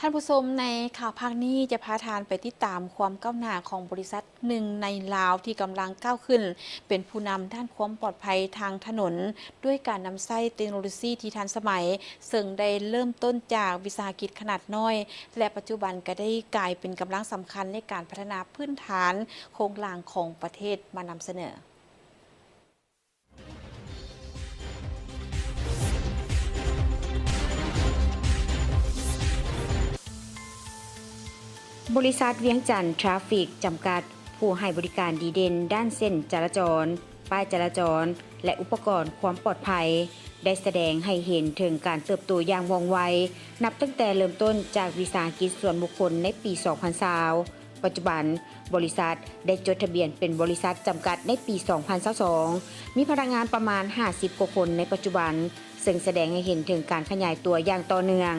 ທ່ານຜູ້ຊົມ, ໃນຂ່າວພາກນີ້ຈະພາທ່ານໄປຕິດຕາມຄວາມກ້າວໜ້າຂອງບໍລິສັດໜຶ່ງໃນລາວທີ່ກຳລັງກ້າວຂຶ້ນເປັນຜູ້ນຳດ້ານຄວາມປອດໄພທາງຖະໜົນ ດ້ວຍການນຳໃຊ້ເຕັກໂນໂລຊີທີ່ທັນສະໄໝ, ເຊິ່ງໄດ້ເລີ່ມຕົ້ນຈາກວິສາຫະກິດຂະໜາດນ້ອຍ ແລະ ປັດຈຸບັນກໍໄດ້ກາຍເປັນກຳລັງສຳຄັນໃນການພັດທະນາພື້ນຖານໂຄງລ່າງຂອງປະເທດ. ມານຳສະເໜີ. ບໍລິສັດວຽງຈັນທຣາຟິກຈຳກັດ ຜູ້ໃຫ້ບໍລິການດີເດັ່ນດ້ານເສັ້ນຈະລາຈອນ, ປ້າຍຈະລາຈອນ ແລະ ອຸປະກອນຄວາມປອດໄພ ໄດ້ສະແດງໃຫ້ເຫັນເຖິງການເຕີບໂຕຢ່າງວ່ອງໄວ, ນັບຕັ້ງແຕ່ເລີ່ມຕົ້ນຈາກວິສາຫະກິດສ່ວນບຸກຄົນໃນປີສອງພັນຊາວ. ປັດຈຸບັນ, ບໍລິສັດໄດ້ຈົດທະບຽນເປັນບໍລິສັດຈຳກັດໃນປີສອງພັນຊາວສອງ, ມີພະນັກງານປະມານຫ້າສິບກວ່າຄົນໃນປັດຈຸບັນ, ເຊິ່ງສະແດງໃຫ້ເຫັນເຖິງການຂະຫຍາຍຕົວຢ່າງຕໍ່ເນື່ອງ.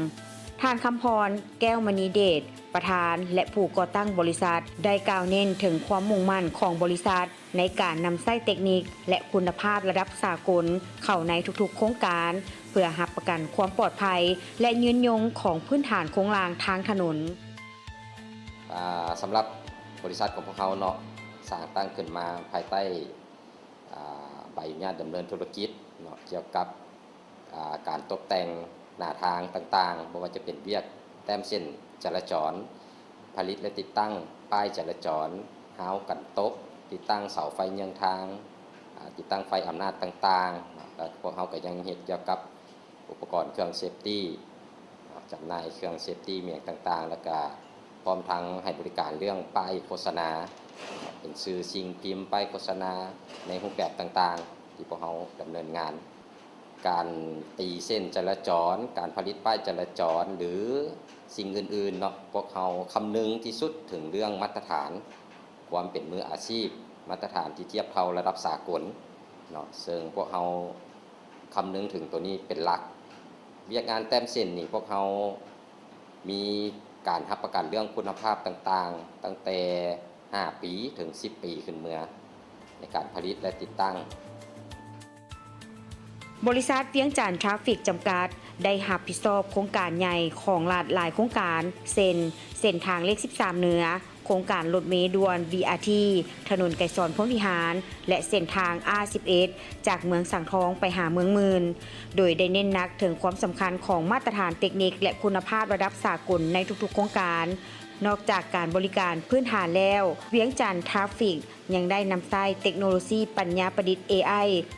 ທ່ານ ຄຳພອນ ແກ້ວມະນີເດດ, ປະທານ ແລະ ຜູ້ກໍ່ຕັ້ງບໍລິສັດ ໄດ້ກ່າວເນັ້ນເຖິງຄວາມມຸ່ງໝັ້ນຂອງບໍລິສັດໃນການນຳໃຊ້ເຕັກນິກ ແລະ ຄຸນນະພາບລະດັບສາກົນເຂົ້າໃນທຸກໆໂຄງການ ເພື່ອຮັບປະກັນຄວາມປອດໄພ ແລະ ຍືນຍົງຂອງພື້ນຖານໂຄງລ່າງທາງຖະໜົນ. ອາ ສຳລັບບໍລິສັດຂອງພວກເຮົາເນາະ ສ້າງຕັ້ງຂຶ້ນມາພາຍໃຕ້ ອາ ໃບອະນຸຍາດດຳເນີນທຸລະກິດເນາະ ກ່ຽວກັບ ອາ ການຕົກແຕ່ງໜ້າທາງຕ່າງໆ, ບໍ່ວ່າຈະເປັນວຽກແຕ້ມເສັ້ນຈະລາຈອນ, ຜະລິດ ແລະ ຕິດຕັ້ງປ້າຍຈະລາຈອນ, ຮາວກັນຕົກ, ຕິດຕັ້ງເສົາໄຟເຍືອງທາງ, ອາ ຕິດຕັ້ງໄຟອຳນາດຕ່າງໆ ແລະ ພວກເຮົາກໍຍັງເຮັດກ່ຽວກັບ ອຸປະກອນເຄື່ອງເຊຟຕີ ຈຳໜ່າຍເຄື່ອງເຊຟຕີ ມີຫຍັງຕ່າງໆ ແລ້ວກະພ້ອມທັງໃຫ້ບໍລິການເລື່ອງປ້າຍໂຄສະນາ ເປັນຊື່ສິ່ງພິມປ້າຍໂຄສະນາໃນຮູບແບບຕ່າງໆ ທີ່ພວກເຮົາດຳເນີນງານ. ການຕີເສັ້ນຈະລາຈອນ, ການຜະລິດປ້າຍຈະລາຈອນ ຫຼື ສິ່ງອື່ນໆເນາະ, ພວກເຮົາຄຳນຶງທີ່ສຸດເຖິງເລື່ອງມາດຕະຖານຄວາມເປັນມືອາຊີບ, ມາດຕະຖານທີ່ທຽບເທົ່າລະດັບສາກົນເນາະ, ເຊິ່ງພວກເຮົາ ຄຳນຶງເຖິງໂຕນີ້ເປັນຫຼັກ. ວຽກງານແຕ້ມເສັ້ນນີ້ ພວກເຮົາມີການຮັບປະກັນເລື່ອງຄຸນນະພາບຕ່າງໆ ຕັ້ງແຕ່ຫ້າປີເຖິງສິບປີຂຶ້ນເມືອ ໃນການຜະລິດ ແລະ ຕິດຕັ້ງ. ບໍລິສັດວຽງຈັນທຣາຟິກຈຳກັດ ໄດ້ຮັບຜິດຊອບໂຄງການໃຫຍ່ຂອງລັດຫຼາຍໂຄງການ ເຊັ່ນ ເສັ້ນທາງເລກສິບສາມເໜືອ, ໂຄງການລົດເມດ່ວນ ບີອາທີ ຖະໜົນໄກສອນພົມວິຫານ ແລະ ເສັ້ນທາງ ອາ ສິບເອັດ ຈາກເມືອງສັງທອງໄປຫາເມືອງໝື່ນ, ໂດຍໄດ້ເນັ້ນໜັກເຖິງຄວາມສຳຄັນຂອງມາດຕະຖານເຕັກນິກ ແລະ ຄຸນນະພາບລະດັບສາກົນໃນທຸກໆໂຄງການ. ນອກຈາກການບໍລິການພື້ນຖານແລ້ວ, ວຽງຈັນທຣາຟິກຍັງໄດ້ນຳໃຊ້ເຕັກໂນໂລຊີປັນຍາປະດິດ ເອໄອ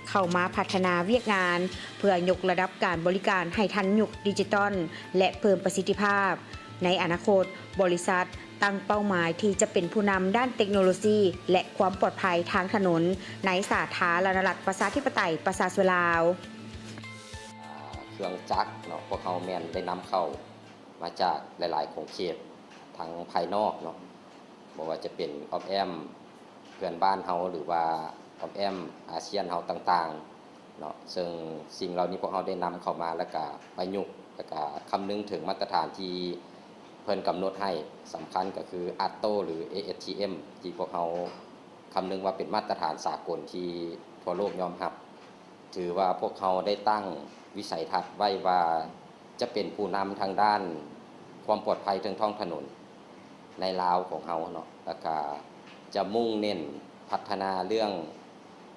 ເຂົ້າມາພັດທະນາວຽກງານ ເພື່ອຍົກລະດັບການບໍລິການໃຫ້ທັນຍຸກດິຈິຕອນ ແລະ ເພີ່ມປະສິດທິພາບ. ໃນອະນາຄົດ, ບໍລິສັດ ຕັ້ງເປົ້າໝາຍທີ່ຈະເປັນຜູ້ນຳດ້ານເຕັກໂນໂລຊີ ແລະ ຄວາມປອດໄພທາງຖະໜົນໃນສາທາລະນະລັດ ປະຊາທິປະໄຕ ປະຊາຊົນລາວ. ເຄື່ອງຈັກເນາະ ພວກເຮົາແມ່ນໄດ້ນຳເຂົ້າມາຈາກຫຼາຍໆຂົງເຂດທາງພາຍນອກເນາະ, ບໍ່ວ່າຈະເປັນອ້ອມແອ້ມເພື່ອນບ້ານເຮົາ ຫຼືວ່າອ້ອມແອ້ມອາຊຽນເຮົາຕ່າງໆ ເນາະ, ເຊິ່ງສິ່ງເຫຼົ່ານີ້ພວກເຮົາໄດ້ນຳເຂົ້າມາ ແລ້ວກະປະຍຸກ ແລ້ວກະຄຳນຶງເຖິງມາດຕະຖານທີ່ເພິ່ນກຳນົດໃຫ້, ສຳຄັນກໍຄື ອາໂຕ້ ຫຼື ເອເອສທີເອັມ ທີ່ພວກເຮົາຄຳນຶງວ່າເປັນມາດຕະຖານສາກົນທີ່ທົ່ວໂລກຍອມຮັບ. ຖືວ່າພວກເຮົາໄດ້ຕັ້ງວິໄສທັດໄວ້ວ່າ ຈະເປັນຜູ້ນຳທາງດ້ານຄວາມປອດໄພເທິງທ້ອງຖະໜົນໃນລາວຂອງເຮົາເນາະ, ແລ້ວກະຈະມຸ່ງເນັ້ນພັດທະນາເລື່ອງ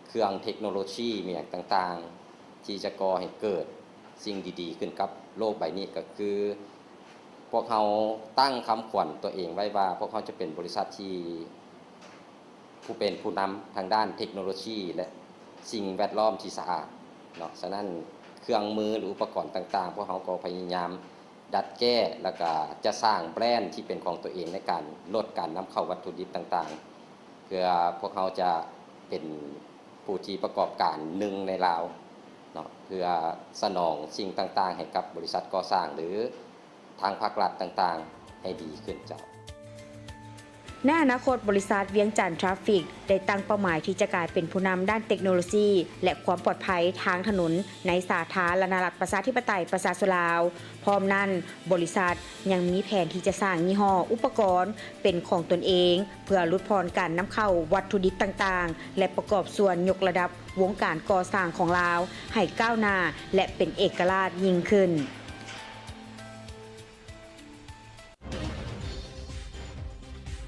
ເຄື່ອງເທັກໂນໂລຊີ ມີຫຍັງຕ່າງໆ ທີ່ຈະກໍ່ໃຫ້ເກີດສິ່ງດີໆຂຶ້ນກັບໂລກໃບນີ້. ກໍຄືພວກເຮົາຕັ້ງຄຳຂວັນຕົວເອງໄວ້ວ່າ ພວກເຮົາຈະເປັນບໍລິສັດທີ່ ຜູ້ເປັນຜູ້ນຳທາງດ້ານເທັກໂນໂລຊີ ແລະ ສິ່ງແວດລ້ອມທີ່ສະອາດເນາະ. ສະນັ້ນ ເຄື່ອງມື ຫຼື ອຸປະກອນຕ່າງໆ ພວກເຮົາກໍພະຍາຍາມດັດແກ້ ແລ້ວກະຈະສ້າງແບຣນທີ່ເປັນຂອງຕົວເອງ ໃນການລົດການນຳເຂົ້າວັດຖຸດິບຕ່າງໆ ເພື່ອພວກເຮົາຈະເປັນຜູ້ທີ່ປະກອບການໜຶ່ງໃນລາວເນາະ, ເພື່ອສະໜອງສິ່ງຕ່າງໆໃຫ້ກັບບໍລິສັດກໍ່ສ້າງ ຫຼື ທາງພາກລັດຕ່າງໆໃຫ້ດີຂຶ້ນເຈົ້າ. ໃນອະນາຄົດ, ບໍລິສັດວຽງຈັນທຣາຟິກ ໄດ້ຕັ້ງເປົ້າໝາຍທີ່ຈະກາຍເປັນຜູ້ນຳດ້ານເຕັກໂນໂລຊີ ແລະ ຄວາມປອດໄພທາງຖະໜົນໃນສາທາລະນະລັດ ປະຊາທິປະໄຕ ປະຊາຊົນລາວ. ພ້ອມນັ້ນ, ບໍລິສັດຍັງມີແຜນທີ່ຈະສ້າງຍີ່ຫໍ້ອຸປະກອນເປັນຂອງຕົນເອງ ເພື່ອຫຼຸດຜ່ອນການນຳເຂົ້າວັດຖຸດິບຕ່າງໆ ແລະ ປະກອບສ່ວນຍົກລະດັບ ວົງການກໍ່ສ້າງຂອງລາວໃຫ້ກ້າວໜ້າ ແລະ ເປັນເອກະລາດຍິ່ງຂຶ້ນ.